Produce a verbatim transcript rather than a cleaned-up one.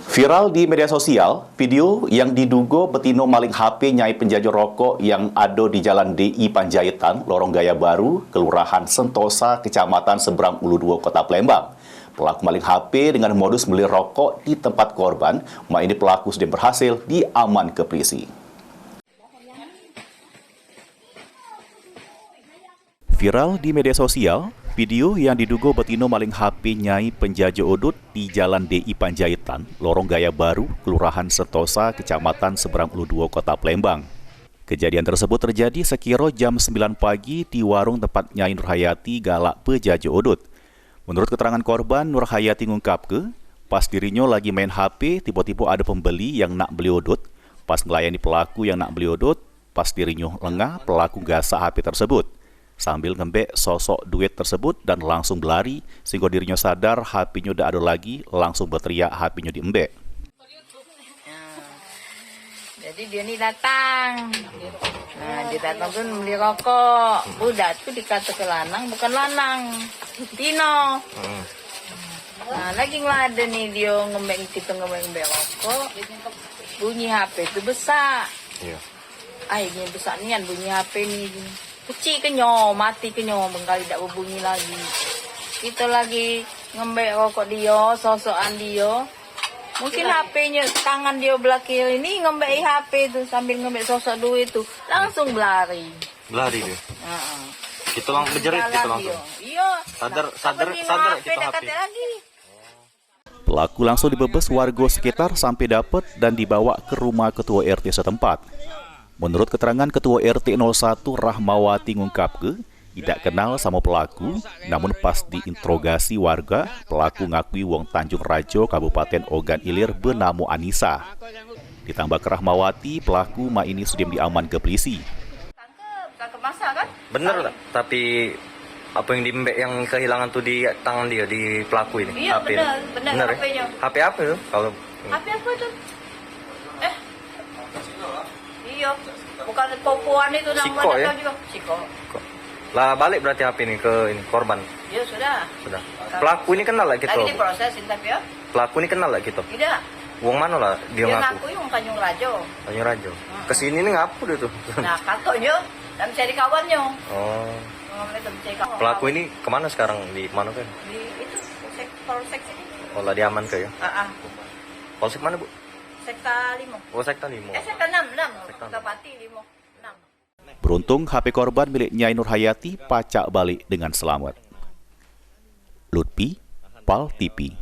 Viral di media sosial, video yang diduga betino maling H P nyai penjajo rokok yang ado di Jalan D I Panjaitan, Lorong Gaya Baru, Kelurahan Sentosa, Kecamatan Seberang Ulu Duo, Kota Palembang. Pelaku maling H P dengan modus meli rokok di tempat korban. Mak ini pelaku sudah berhasil diamanke polisi. Viral di media sosial, video yang diduga betino maling H P nyai penjajo udut di Jalan D I Panjaitan, Lorong Gaya Baru, Kelurahan Sentosa, Kecamatan Seberang Ulu Duo, Kota Palembang. Kejadian tersebut terjadi sekiro jam sembilan pagi di warung tempat Nyai Nurhayati galak bejajo udut. Menurut keterangan korban, Nurhayati ngungkapke, pas dirinyo lagi main H P, tibo-tibo ado pembeli yang nak beli udut. Pas ngelayani pelaku yang nak beli udut, pas dirinyo lengah, pelaku gasak H P tersebut sambil ngembek sosok duit tersebut dan langsung belari, sehingga dirinyo sadar H P-nyo dak ado lagi, langsung beteriak H P-nyo diembek. Nah, jadi dio ni datang. Nah, dio datang tu membeli rokok. Budak tu dikatake lanang, bukan lanang. Tino. Hmm. Nah, lagi ngeladeni dio ngembek, kito ngembek-ngembek rokok. Bunyi H P tu besak. Iya. Ai, dia besak nian bunyi H P ni. Kecik ke nyo, mati ke nyo, bengkali dak bebunyi lagi. Kito lagi ngembek rokok dio, sosokan dio. Mungkin H P-nyo tangan dio belah kiri ni ngembek H P tu sambil ngembek sosok duit tu. Langsung belari. Belari dia. Heeh. Kito lang bejerit kito langsung. Iyo. Sadar, sadar, sadar kito H P. Lagi. Pelaku langsung dibebes warga sekitar sampai dapat dan dibawa ke rumah ketua R T setempat. Menurut keterangan ketua R T nol satu Rahmawati ngungkapke, idak kenal samo pelaku, namun pas diinterogasi warga, pelaku ngakui wong Tanjung Rajo, Kabupaten Ogan Ilir, benamo Anisa. Ditambahke Rahmawati, pelaku mak ini sudah diamanke polisi. Tangkep, tangkep masa kan? Bener tak? Tapi apa yang diembek yang kehilangan tu di tangan dia, di pelaku ini? Iya, H P bener, bener, bener ya? H P-nyo. H P apa tu? Kalau H P apa tu? Eh. Iya. Bukan popoan itu nama Siko, ya? Juga. Siko. Lah balik berarti H P ini ke ini korban? Ya sudah. Sudah. Pelaku ini kenal lah kita? Lagi diprosesin tapi ya. Pelaku ni kenal lak kito? Idak. Wong mano lah dio ngaku? Dio ngaku wong Tanjung Rajo. Tanjung Rajo. Heeh. Kesini ni ngapo dio tu? Nah, katonyo dak mencari kawannyo. Oh. Wong mencari kawan. Pelaku ini kemano sekarang? Di mano kan? Di itu, polsek, polsek sini. Oh, lah diamanke ya? Heeh. Polsek mano, Bu? Sekta limo. Oh, Sekta limo. Eh, Sekta enam, enam. Sekta enam. Kota Pati limo, enam. Beruntung, H P korban milik Nyai Nurhayati pacak balik dengan selamat. Lutfi, Pal T V.